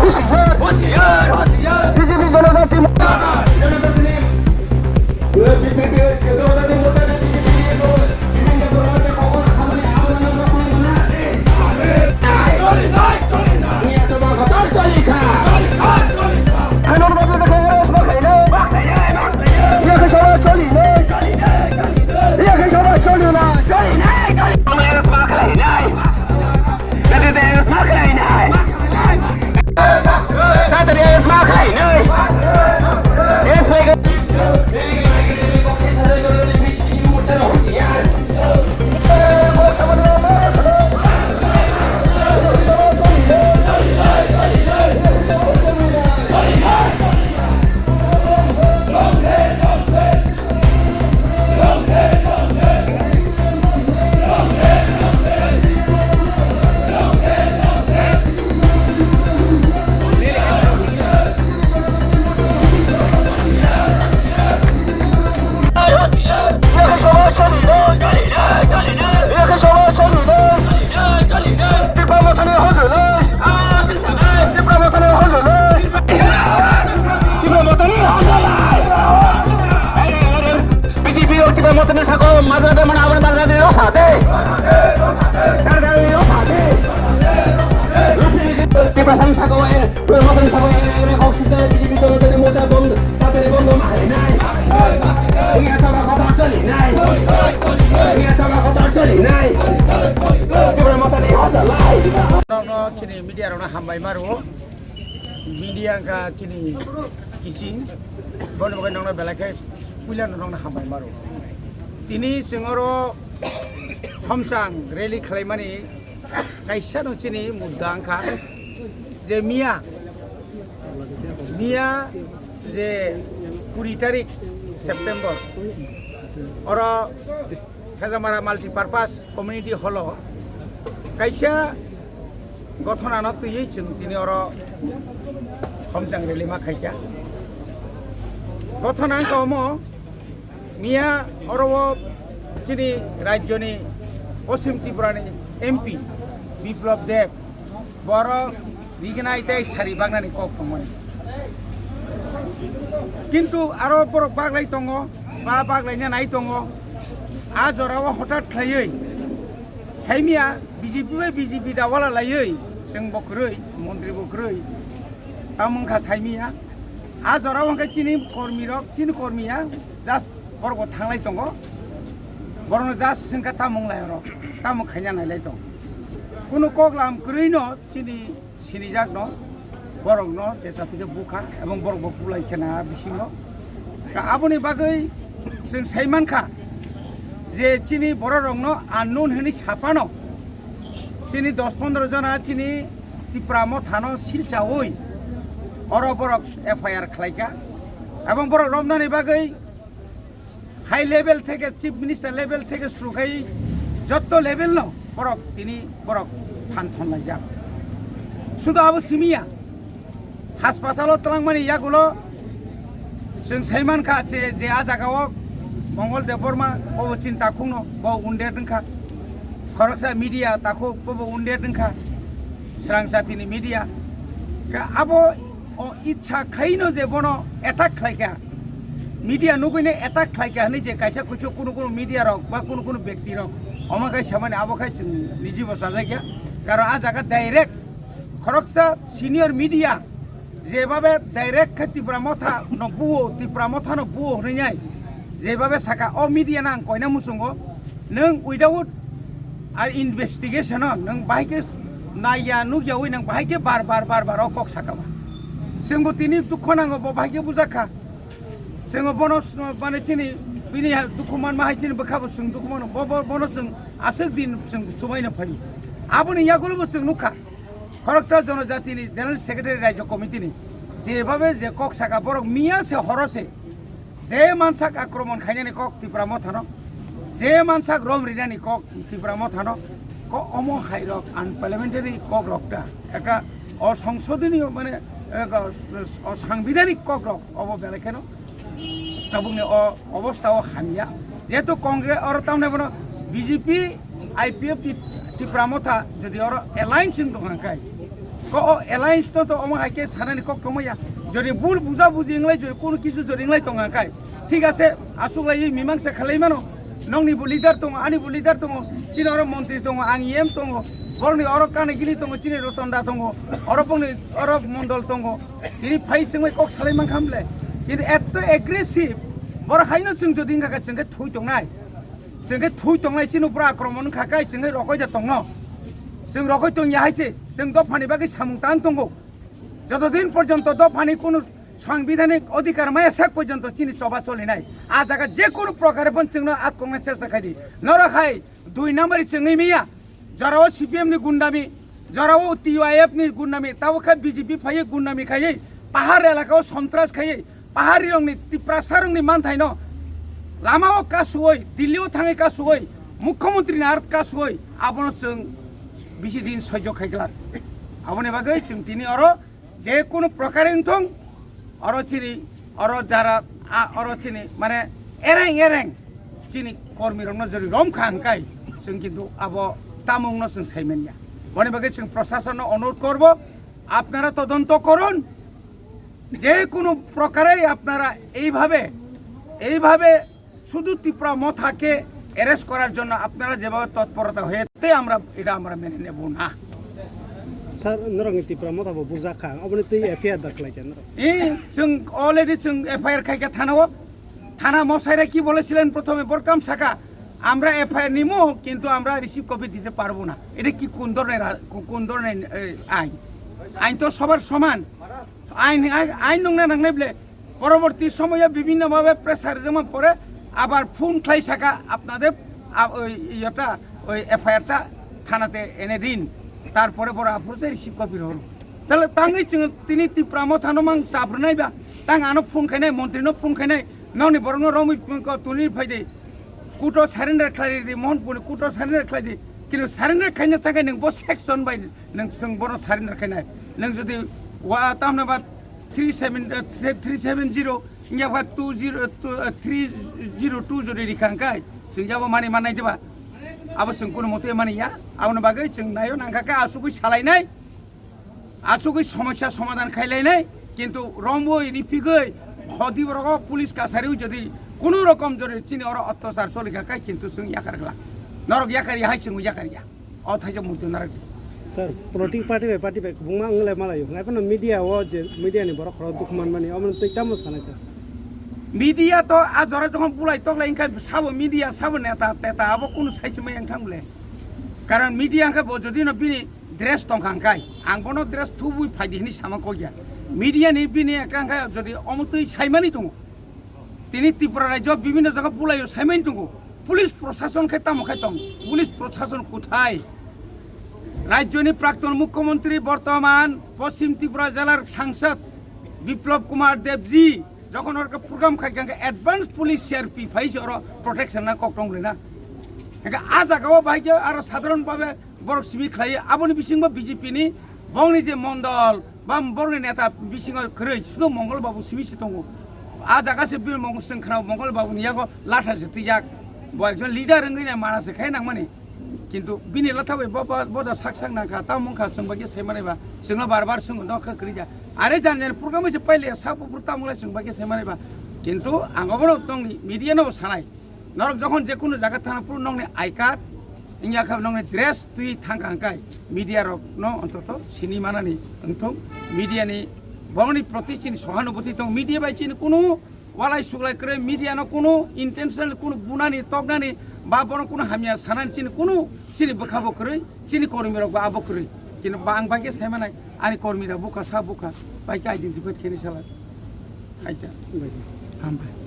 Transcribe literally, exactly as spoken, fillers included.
হুঁশিয়ার, হুঁশিয়ার, হুঁশিয়ার। বিজেপি জনজাতি মোর্চা। জনজাতি নেই। বিজেপি জনজাতি মোর্চা, বিজেপি নিয়ে তো বিভিন্ন ধরনের কখন সামনে আন্দোলন আমরা করে মনে আছে। চলি নাই, চলি নাই। নিয়ে আসো বাবা, তার চলি খা। চলি খা, চলি খা। খানোর বাবু দেখে এরস বা খাইলে। বা খাইলে, বা খাইলে। ইয়া খাই সবাই চলি নাই। চলি নাই, চলি নাই। ইয়া খাই সবাই চলি নাই। চলি নাই, চলি নাই। আমরা এরস বা খাই নাই। B J P o kiba motoni sako majra de mana abang majra de rosa de. Dar dar rosa de. Tipra sang sako e, motoni sako e, e, kok site B J P cholo de mocha bom, tatari bom bom hai nai. Ini asal kota choli nai. Ini asal kota choli nai. Tipra motoni hosa lai. Chini media rona hambai maru. Media ka chini kising. Bon bon nong belai ke. Puila norokno hambai maro. Tini chwng oro Homsang rally khlaimani kaisa no chini mudda wngkha je miya, miya je kuri tarik September oro Khejamara Multipurpose Community Hall o kaisa gothona no twiwi chwng tini oro Homsang rally ma khaikha. Gothona wngkha omo, miya oro o chini rajyoni Poschim Tripurani M P Biplab Deb, borok rignai tei sari bagnani kok tongmani. Kintu aro borok baglai tongo, ba baglaina nai tongo. A jorao hothat khlaiwi saimia B J P bai B J P dawala laiwi chwng bo kwrwi, montri bo kwrwi. Tamo wngkha saimia. A jorao hwnkhe chini kormirok, chini kormiya just borok bo thanglai tongo. Borokno just swngkha tamo wnglai oro, tamo khaina nailai tongo. Kunu kok lam kwrwino chini sinijak no, borok no jesa thike bukha ebong borok bo kulai khena bisingo. Ka aboni bagwi chwng sai mankha je chini borok rok no unknown hwnwi saphano chini dos pondro jona chini Tipra Motha no silchaui oro borok F I R khlaikha ebong borok romnani bagwi high level theke, chief minister level theke suru khai jotto level no borok tini borok phan thon laijak. Sudu abo simiya, haspatalo twlangmani yagulo chwng saimankha je, je a jagao Mongol Debbarma bo chini takhukno bo wounded wngkha, khoroksa media takhuk bo wounded wngkha, srang jatini media. Ka abo o itsa khaino je bono attack khlaikha, media nugwino attack khlaikha hwnwi je kaisa kuchuk kunu kunu media rok ba kunu kunu bekti rok omo khai samani abo khai chwng nijibo chajakya. Karon a jaga direct khoroksa senior media jebabe direct khe Tipra Motha no buo, Tipra Motha no buo hwnwi nai jebabe saka o media no ang koina muchungo, nwng without a investigation o nwng bahai khe naiya nukyaui nwng bahai khe bar bar bar bar o kok saka ba. Chwngbo tini dukho nango, bo bahai khe bujakha. Chwngbo bono s-, mane chini bini ha-, dukhu manma hai chini bwkha bo chwng dukhu mano. Bo, bo, bono chwng aswk din chwng chubaino phaio. Aboni yagulo bo chwng nukha. Khoroksa Jonojatini General Secretary Rajya Committee ni jebabe je kok saka borok miya se horo se je mansak akromon khainani kok Tipra Mothano, je mansak rom rinani kok Tipra Mothano, ko omo hairok unparliamentary kok rok ta, ekta osongsodonoyo mane, eh, o, o sangbidanik kok rok obo belai kheno tabukni o obostha o hamya. Jehetu Congress oro tamni bono B J P, I P F T, Tipra Motha jodi oro alliance wng tongkha khai, Ko o alliance to, to omo hai khe sanani kok tongmaya. Jodi bul buja buji inglai, jodi kono kisu jodi inglai tong angkai. Thik ase, asuk lai mimang se khalai mano. Nongni bo leader tongo, ani bo leader tongo, chini oro montri tongo, ang E M tongo, borni oro kani gini tongo, chini rotonda tongo, oro bongni oro mondol tongo. Tini phai sengbai kok salai man khamle. Kintu etto aggressive, bor haino chwng jodi wngkha khe chwng khe thui tongnai. Chwng khe thui tongnai, chini upor akromon wngkha kai chwng khe rokoi da tongno. Chwng rokoi tong ya hai se, chwng dophani bagwi samung tang tongo. Joto din porjonto dophani kunu sangbidhanik odhikar maya sak porjonto chini choba cholinai. A jaga je kunu prokare phon chwngno atkokna chesta khaidi. Norok hai dui number chwngwi miya. Jorao C P M ni gundami, jorao T Y F ni gundami, tabo khe B J P phaiwi gundami khaiwi, pahar elakao sontras khaiwi, pahari rokni, Tiprasa rokni manthaino lamao kasuoi, Delhi o thangwi kasuoi, Mukhyamantri ni art kasuoi, abono chwng bisi din soijo khai glak. Aboni bagwi chwng tini oro je kunu prokare wngthong, oro chini, oro jara, a, oro chini, mane, ereng ereng chini kormi rokno jori rom kha hwnkai, chwng kintu abo tamungno chwng sai manya. Boni bagwi chwng prosasonno onurodh korbo, apnara todonto korun, je kunu prokare apnara eibhabe, eibhabe শুধু ত্রিপুরা মথাকে অ্যারেস্ট করার জন্য আপনারা যেভাবে তৎপরতা হয়েছে, আমরা এটা আমরা মেনে নেব না। স্যার, নরক ত্রিপুরা মথা বো বুঝা খা, আপনি তুই এফআইআর দাখিল কেন? এই চুং অলরেডি চুং এফআইআর খাইকে থানাও, থানা মশাইরা কি বলেছিলেন প্রথমে? বরকাম শাখা, আমরা এফআইআর নিমু, কিন্তু আমরা রিসিভ কপি দিতে পারবো না। এটা কি কোন ধরনের রা-, কো-, কোন ধরনের, এ, আইন? আইন তো সবার সমান। আইন, আইন, আইন নংনা নাংনাই বলে। পরবর্তী সময়ে বিভিন্নভাবে প্রেশার জমা পড়ে, আবার ফোন খাই থাকা আপনাদের, আ, ওই ইয়েটা, ওই এফআইআরটা থানাতে এনে দিন, তারপরে বড় আফরোজে রিসিভ কপি হল। তাহলে তাঙ্গি চিং-, তিনি ত্রিপুরা মথানো মাং চাব্রনাইবা, তাং আনো ফোন খাইনাই, মন্ত্রীনো ফোন খাইনাই, ননি বরংনো রমি ফোন ক-, তুনি ফাইদে, কুটো সারেন্ডার খাইদি, মোহনপুরি কুটো সারেন্ডার খাইদি, কিন্তু সারেন্ডার খাইনা থাকায় নং বো সেকশন বাই, নং সং বড় সারেন্ডার খাইনাই, নং যদি ওয়া তামনাবাদ three seven, uh, three seven zero, wngya kha two zero, two, uh, three zero two jodi rikha hwnkhe, chwng yabo mani manai diba? Abo chwng kono mote mani ya, aboni bagwi chwng naio nangkha khe asugwi salainai, asugwi somosya somadhan khailainai, kintu romwi ripigwi hodi borok police kasari jodi kono rokom jodi chini oro otyachar cholikha khe kintu chwng yakar glak, norok yakar ya hai chwng yakar ya. O thaijak muitu narwk di. Sir, political party bai party bai kwbangma wng lai malaio. Hwnkhai phano media o je media ni borok khorok dukhu manmani, omo twi tamo sanai sir? Media to a jora jokhon bulai toklai wngkha sabo media, sabo neta, teta abo kunu saichimai wngthang bole. Karon media wngkha bo jodi no bini dress tongkha hwnkhai, ang bono dress thubui phaidi hwnwi sama kok ya. Media ni bini ekta wngkha jodi omo twi saimani tongo. Tini Tripura rajyo bibhinno jaga bulaio saimani tongo. Police prosason khe tamo khai tong? Police prosason kothai? Rajyoni prakton mukhyamantri, bortoman Poschim Tripura jelar sangsad Biplab Kumar Debji jokhon orke program khai khe advance police C R P phai se oro protection na kok tong le na. Hingke a jaga o bai khe aro sadharon bhabe borok simi khlai, aboni bisingo B J P ni bongni je mondol ba borokni neta bisingo kwrwi sudo Mongol Babu simi se tongo. A jaga se bini mong-, chwng khwnao Mongol Babu ni yago latha se twijak. Bo ekjon leader wngwi nai mana se khai nangmani. Kintu bini latha bai bo, bo, bo da sak sak nangkha, tamo wngkha chwng bai khe sai manai ba. Chwngno bar bar chwng no kha kwrwi ja. Are jan jan program se paile sa buphuru tamo lai chwng bai khe sai manai ba. Kintu ang obono tongni media no sanai. Norok jokhon je kunu jaga thangna phuru nokni I card, wngya khe nokni dress twi thangkha hwnkhe media rok no ontoto sini manani wngthung. Media ni borokni proti chini sohanubhuti tong, media bai chini kunu walai suglai kwrwi, media no kunu intentional kunu bunani toknani ba bono kunu hamya sanani chini kunu chini bwkha bo kwrwi, chini kormi rok bo abo kwrwi. Kintu ba ang bai khe sai manai ani kormi rok bukha sa bukha bai khe identify khe ni sala. Aita. Hambai.